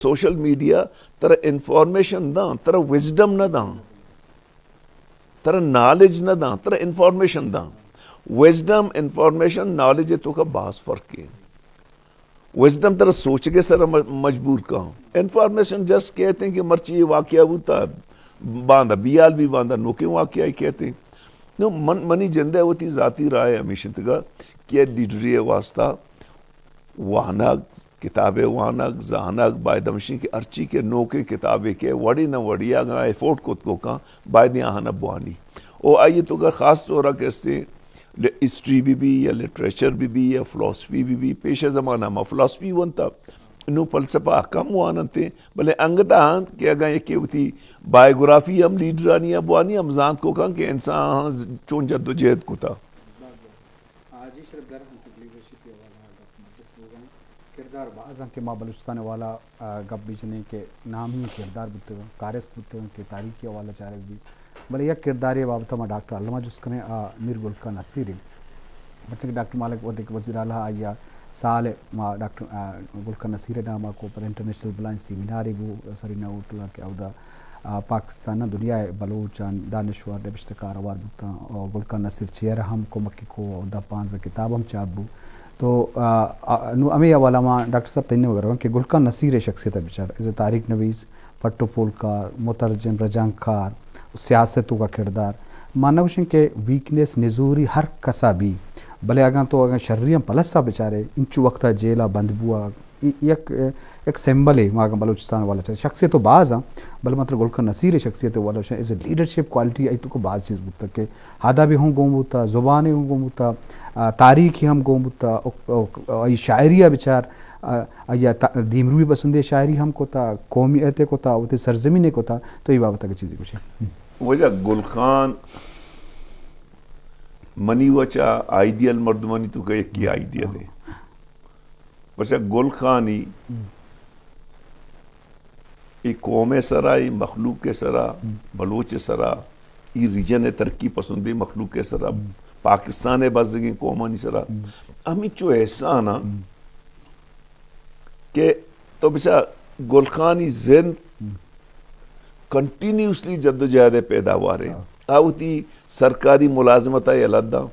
Social media ترا انفارمیشن داں، ترا وزڈم نہ داں، ترا نالج نہ داں، ترا انفارمیشن داں۔ وزڈم، انفارمیشن، نالج ءِ توکا باز فرق ایں۔ وزڈم ترا سوچگ ءِ سرا م-، مجبور کاں۔ انفارمیشن جسٹ کہتے ہیں کہ مرچی یہ واقعہ بوتا، باندا بیال بھی، باندا نوکیں واقعہ ہی کہتے ہیں۔ نو من، منی جند ءِ وتی ذاتی رائے ہمیش انتگا کہ لیڈری ءِ واسطہ وانگ، کتابے وانگ، زانگ، باید ہمشی کہ ہرچی کہ نوکیں کتابے کہ وڑے نہ وڑے اگاں ایفورڈ کت کو کاں، باید آہانا بوانی۔ او آئی توکا خاص طور کہ استیں، ہسٹری بہ بی یا لٹریچر بہ بی یا فلسفی بہ بی، پیش زمانہ ما فلسفی ونتا، نو فلسفہ کم واننتے، بلے انگتا ہن کہ اگاں یکے وتی بایوگرافی ہم لیڈرانی ءَ بوانی، ہم زانت کو کاں کہ انسان چون جد و جہد کتا۔ آ، جی شرف دار ہم تکلیف رشید کے حوالہ گپ مجلس بوگا۔ کردار باز ہم کہ ما بلوچستان والا، آ، گپ بجنیں کہ نامی کردار بوتگا، کارست بوتگا کہ تاریخی حوالہ چارگ بی۔ بلے یک کردارے بابت ما ڈاکٹر علامہ جست کنیں، آ، میر گل خان نصیر ایں۔ پرچہ کہ ڈاکٹر مالک وقت کہ وزیر اعلیٰ آئی ءَ سال ما ڈاکٹر، آ، گل خان نصیر ءِ نام ءَ کو پر انٹرنیشنل بلائنڈ سیمینارے بو سرینا ہوٹل ءَ کہ اودا، آ، پاکستان ءَ دنیا ءِ بلوچاں دانشور نبشتہ کار ہوار بوتاں اور گل خان نصیر چیئر ہم کمک کو، اودا پانزدہ کتاب ہم چاپ بو۔ تو، آ، آ، نو ہمے حوالہ ما ڈاکٹر صاحب تینے وغیرہ کہ گل خان نصیر ءِ شخصیت ءَ بچار، از اے تاریخ نویس، پٹ و پول کار، مترجم، رجانک کار، سیاست ءِ توکا کردار۔ ما نہ گوشیں کہ ویکنس، نزوری ہر کسا بی، بلے اگاں تو اگاں شری ہم پلس ءَ بچارے، انچو وقت ءَ جیل ءَ بند بوا، ای-، یک، یک سمبل ہے ما اگاں بلوچستان والا چارے۔ شخصیت تو باز ہاں، بلے مطلب گل خان نصیر ءِ شخصیت والا شاید از اے لیڈرشپ کوالٹی آئی توکا باز چیز بوتا کہ ادب ہم گون بوتا، زبان ہم گون بوتا، آ، تاریخ ہم گون بوتا، او، او، آئی شاعری ءَ بچار، آ، آئی ءَ تا-، دیمروی پسندیں شاعری ہم کتا، قومیت ءَ کتا، وتی سرزمین ءَ کتا، تو اے بابت ءَ چیزے گوشے۔ واجہ گل خان منی وچا آئیڈیل مردمانی توکا یکی آئیڈیل ہے۔ پرچا گل خانی اے قوم ءِ سرا، اے مخلوق ءِ سرا، بلوچ ءِ سرا، اے ریجن ءِ ترقی پسندیں مخلوق ءِ سرا، پاکستان ءِ بزگیں قومانی سرا ہمینچو احسان آں کہ تو بچار گل خانی زند کنٹینیوسلی جدوجہد ءِ پیداوار ایں۔ آ وتی سرکاری ملازمت ءَ یلہ داں،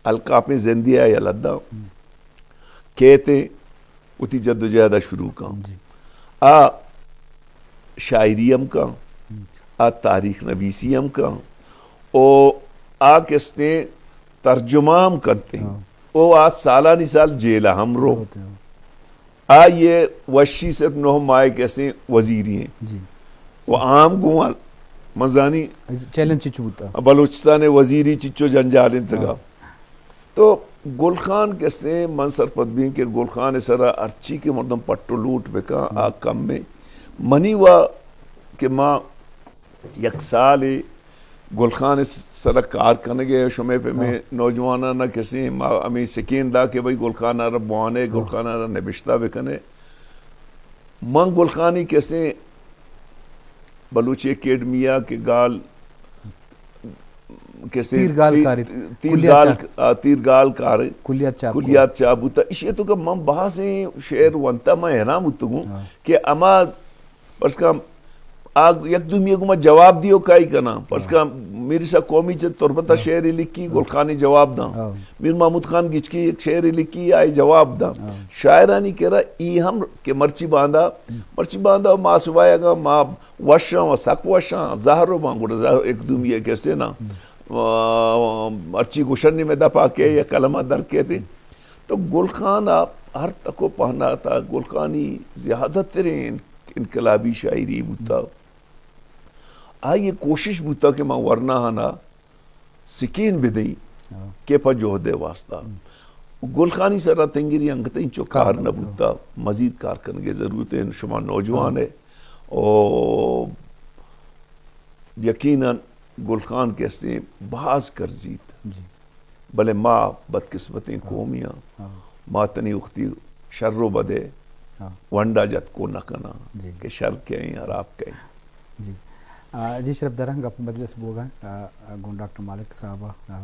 الکاپیں زندے ءَ یلہ داں، کیت ءَ وتی جدوجہد ءَ شروع کاں۔ آ شاعری ہم کاں، آ تاریخ نویسی ہم کاں، او آ کستیں ترجمہ ہم کنت ایں۔ او آ سالانی سال جیل ءَ ہم رو۔ آئی ءِ وشی صرف نہ ماہ ءِ کسیں وزیری ایں۔ و عام گوں من زانی چیلنج چچو بوتا۔ بلوچستان ءِ وزیری چچو جنجال انتگا۔ تو گل خان کسیں من سرپد بیں کہ گل خان ءِ سرا ہرچی کہ مردم پٹ و لوٹ بکاں، آ کم ایں۔ منی وا کہ ما یک سالے گل خان ءِ سرا کار کنگ ءَ، شمے پہ مئے نوجواناں نہ کسیں ما ہمے سکین دا کہ بھئی گل خان ءَ را بوانے، گل خان ءَ را نبشتہ بکنے۔ من گل خانی کسیں بلوچی اکیڈمی ءَ کہ گال کسیں تیر گال تی-، کارے، تیر کلیات گال، چاپ۔ آ، تیر گال کارے، کلیات چاپ کلیات چاپ بوتا۔ اشی تو کہ من بازیں شعر ونتا، من حیران بوتگوں کہ اما پرس کن آ یک دومی گما جواب دیو کائی کناں۔ پرس کن میر عیسیٰ قومی چہ تربت ءَ شعرے لکھی، گل خانی جواب داں۔ میر محمود خان گچکی یک شعرے لکھی، آئی جواب داں۔ شاعرانی کرا ای ہم کہ مرچی باندا، مرچی باندا ما سوائے اگاں ما وشاں و سک وشاں، زہر و باں گڑا زہر یک دومی کسے نا۔ مرچی گوشنی میں دپا کہ یک کلمہ در کہتے۔ تو گل خان ءَ ہر تک و پہنات ءَ گل خانی زیادہ تریں انقلابی شاعری بوتا۔ آئی ءِ کوشش بوتا کہ ما ورناہاں ءَ سکین بدئیں کہ پہ جہد ءِ واسطہ۔ گل خانی سرا تنگری انگت انچو کار نہ بوتا، مزید کار کنگ ءِ ضرورت ہے، شما نوجوان ہے۔ او یقیناً گل خان کہ استیں باز کرزیت۔ بلے ما بدقسمتیں قومی آں۔ ما تنی وختی شر و بدے ونڈا جت کو نہ کناں کہ شر کئیں، حراب کئیں۔ جی۔ آ، جی شرف دراں گپ مجلس بوگا، آ، آ، گوں ڈاکٹر مالک صاحب، آ،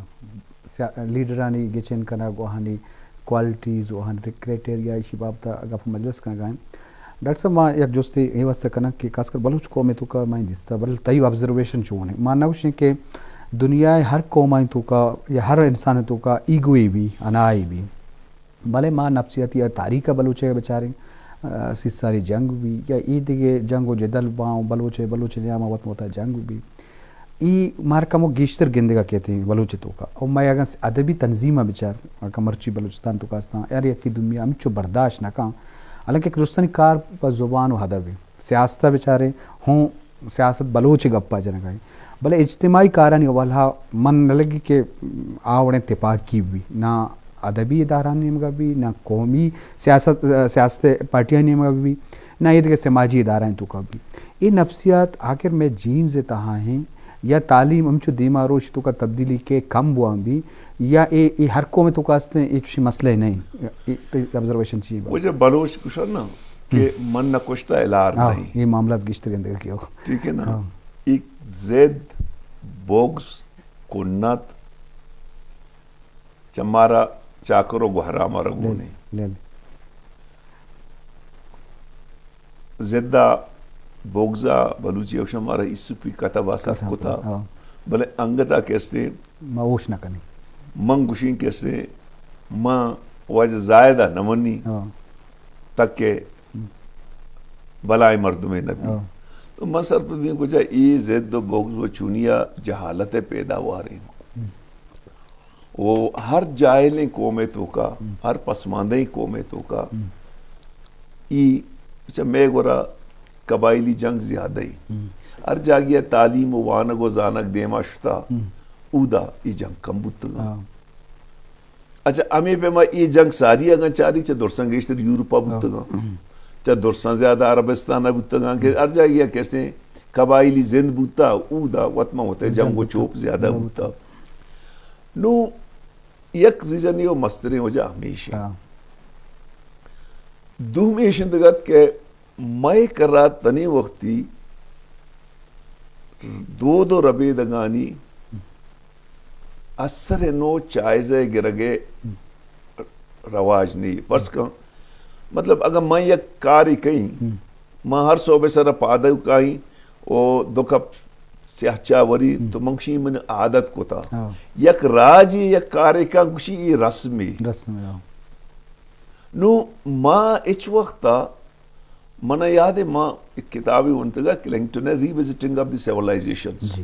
سیا-، لیڈرانی گچین کنگ، آہانی کوالٹیز، آہانی کرائٹیریا، ایشی بابت گپ مجلس کنگا ایں۔ ڈاکٹر صاحب، ما یک جستے اے واسطہ کناں کہ خاص کر بلوچ قوم ءِ توکا ما دیستہ، بلے تئی آبزرویشن چون ایں؟ ما نہ گوشیں کہ دنیا ءِ ہر قوم ءِ توکا یا ہر انسان ءِ توکا ایگوئے بی، انائے بی، بلے ما نفسیاتی یا تاریخ ءَ بلوچ ءَ بچاریں، آ، سی سالی جنگ بی یا اے دگہ جنگ و جدل باں، بلوچ ءَ بلوچ ءِ نیام ءَ وت وتا جنگ بی۔ ای مارا کمو گیشتر گندگا کیت ایں بلوچ توکا۔ او مئے اگاں ادبی تنظیم ءَ بچار، اگاں مرچی بلوچستان توکا استاں، ہر یکے دومی ءَ ہمچو برداشت نہ کن۔ حالانکہ درستانی کار پہ زبان و ادب ایں۔ سیاست ءَ بچارے، ہوں سیاست بلوچ گپا جنگا ایں۔ بلے اجتماعی کارانی حوالہ من نہ لگی کہ آ وڑیں تپاکی بی، نہ ادبی ادارہانی نیمگا بی، نہ قومی سیاست، سیاست پارٹیانی نیمگا بی، نہ اے دگہ سماجی ادارہانی توکا بی۔ اے نفسیات آخر مئے جینز ءِ تہا ایں یا تعلیم ہمچو دیما روش توکا تبدیلی کے کم بوان بی یا اے، اے ہر قوم توکا استیں، اے چشیں مسئلہ نہ ایں؟ اے تئی آبزرویشن چی ایں؟ واجہ، بلوچ گوشن نا کہ من نہ کشتا الار ہاں، نہ ایں۔ اے معاملات گیشتر گندگا کیو۔ ٹھیک ہے نا؟ ہاں۔ ایک ضد، بغض، کنت، چہ مارا چاکر و گوہرام ءَ را گون ایں۔ بلے، بلے۔ ضد ءَ بغض ءَ بلوچی ءَ گوشاں مارا ایسپی کتب ءَ سر کتب، کتا۔ ہاں۔ بلے انگت ءَ کسے ما ہوش نہ کنیں۔ من گوشیں کسے ما واجہ زاہد ءَ نہ منی۔ ہاں۔ تک کہ بلائیں مردمے نہ بی۔ ہاں۔ تو من سرپد بیں کجا اے ضد و بغض و چونیا جہالت ءِ پیداوار ایں۔ ہم۔ و ہر جاہلیں قومے توکا، ہم۔ ہر پسماندہیں قومے توکا، ہم۔ ای، اچھا، مئے گورا قبائلی جنگ زیادہ ایں۔ ہم۔ ہر جاگہ تعلیم و وانگ و زانگ دیما شتا، ہم۔ اودا ای جنگ کم بوتگاں۔ ہاں۔ اچھا، ہمے پیما اے جنگ ساری اگاں چاری چہ درساں گیشتر یورپا بوتگاں۔ ہم۔ چہ درساں زیادہ عربستان بوتگاں کہ ہر جاگہ کسے قبائلی زند بوتا، اودا وت ما وت جنگ و چوپ زیادہ بوتا۔ نو یک ریزنی و مستریں وجہ ہمیش ایں۔ ہاں۔ دومی ایش انت کہ مئے کرا تنی وقتی دود و ربیدگانی اثر نو چائزہ گرگے رواج نی۔ پرس کن، مطلب، اگر من یک کاری کئیں، ہم۔ من ہر صوبے سر پادو کائیں و دو کپ سیاہ چاہ وری، ہم۔ تو من گوشی من عادت کتا۔ ہاں۔ یک راجی یک کارے کن گوشی ای رسمی۔ رسمی، ہاں۔ نو ما اچ وقتا، من یاد ہے ما ایک کتابی ونتگا کلنگٹن ہے، ری وزٹنگ آف دی سیولائزیشنز۔ جی۔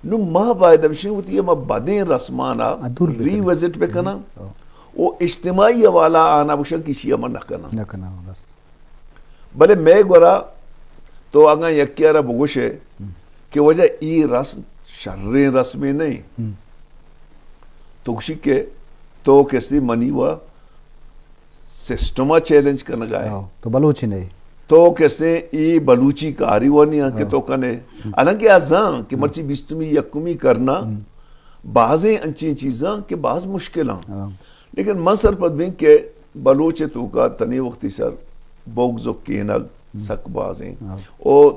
نو ما باید ہمشیں وتی ہما بدیں رسمانا آ، دور بکناں۔ ری وزٹ بکناں۔ ہاں۔ و اجتماعی حوالہ آنا بکشاں کہ اشیا ما نہ کناں۔ نہ کناں، راست۔ بلے مئے گورا تو اگاں یکے ء را بگوشے ہم۔ کہ واجہ ای رسم شریں رسمے نہ ایں، ہم۔ تو گوشی کہ تو کسی منی و سسٹم ء چیلنج کنگا ئے۔ ہاں، تو بلوچی نہ ئے۔ تو کسے ای بلوچی کاری و نہ ئے کہ ہاں۔ تو کنے۔ ہم۔ حالانکہ آ زان کہ ہم۔ مرچی بیستمی یکمی کرنا ہم۔ بازیں انچیں چیزاں کہ باز مشکل آں۔ ہاں۔ لیکن من سرپد بیں کہ بلوچ ء توکا تنی وقتی سر بغض و کینگ ہم۔ سک بازیں۔ ہاں۔ او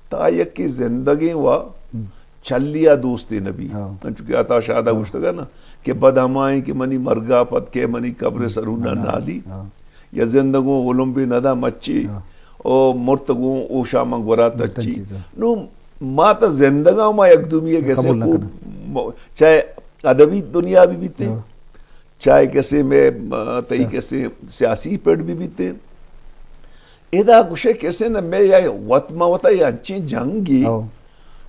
تا یکی زندگیں و ہم۔ چلی ء دوستی نبی۔ ہاں۔ انچو کہ عطا شاد ء ہاں۔ گوشتگ نا کہ بد ہمائیں کہ منی مرگا پد کہ منی قبر ہم۔ سرون نہ نالی۔ ہاں۔ یا زندگوں اولمبی ندا مچی۔ ہاں۔ او مرتگوں اوشا من گورا تچی۔ تچی، ہاں۔ نو ما تا زندگاں ما یک دومی ء گسے قبول نہ خوب کناں۔ م-، چاہے ادبی دنیا بھی بیتے، ہاں۔ چاہے کسے میں، آ، تئی سیاسی۔ کسے سیاسی پڑ بھی بیتے۔ ادا گوشے کسے نہ میں یا وت ما وتا یا انچیں جنگی ہاں۔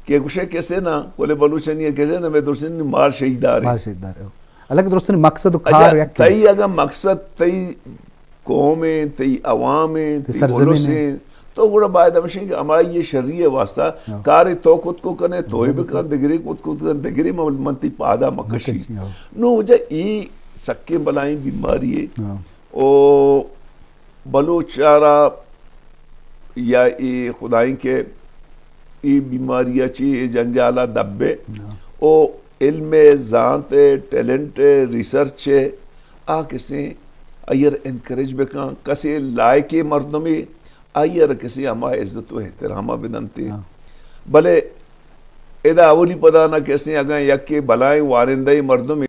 کہ گوشے کسے نہ کل بلوچانی کسے نہ میں درسن مار شہیدار۔ مار شہیدار۔ الگ درسن مقصد و اچھا، کار یک تئی اگا مقصد تئی قوم ایں، تئی عوام ایں، تئی تئی سرزمین ایں۔ الس ایں، تو گڑا باید ہمشیں کہ ہمائی یہ شری ء واسطہ ہاں۔ کارے تو کت کو کنے، تو ہی ہاں۔ بکن، دگرے کت کو کنے، دگرے من، من تئی پادا مکشی۔ مکشی، ہاں۔ نو وجہ ای سکیں بلائیں بیماری ہے۔ ہاں۔ او بلوچ آرا یا ای خدائیں کہ ای بیماری ء چی ای جنجال ء دبے ہاں۔ او علم ء زانت ء ٹیلنٹ ء ریسرچ ء آ کسیں آئی ء را انکریج بکن، کسے لائقیں مردمے آئی ء را کسے ہما عزت و احترام ء بدنتے۔ ہاں۔ بلے ادا اولی پدا نہ کسیں اگاں یکے بلائیں وانندہ مردمے